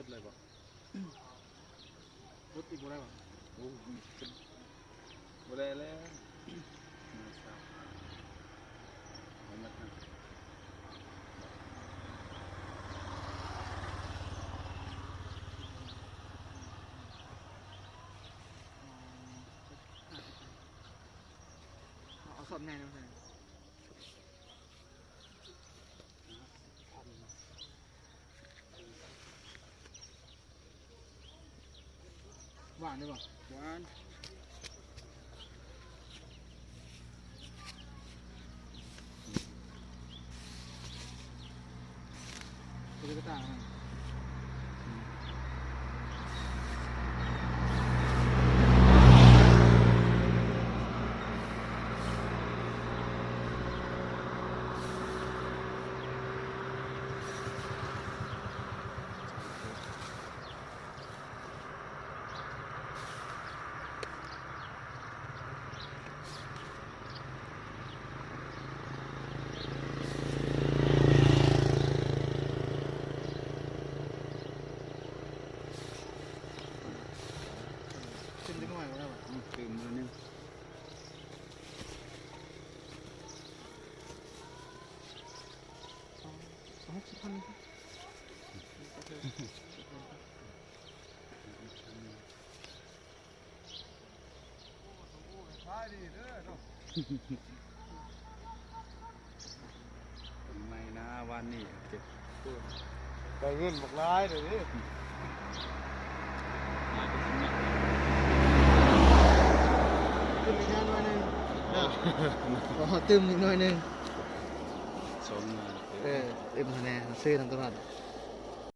ລົດເລີຍບໍ່? ລົດອີກບໍ່ໄດ້ບໍ່? ໂອ້ ບໍ່ໄດ້ແລ້ວ ເອົາໝົດນະ. ເອົາສອບໃຫຍ່ນຳໃສ່. ຫວານຢູ່ບໍ່? ຫວານ. ຕື່ມຈັກໜ້ອຍກໍໄດ້ບໍ່? ອືມ ຕື່ມໜ້ອຍໜຶ່ງ. ເອົາ ເອົາຫົກສິບພັນ. ຂາຍດີເດີເນາະ ໃໝ່ນາ ວານນີ້ເກັບ ໄດ້ເງິນບັກຫຼາຍເດ້. ຕື່ມອີກໜ້ອຍໜຶ່ງເດີ ຂໍຕື່ມອີກໜ້ອຍໜຶ່ງ ສອງໜ້ອຍ ເອີ ຕື່ມຫັ້ນແຫຼະ ຊື້ນຳຕະຫຼາດ.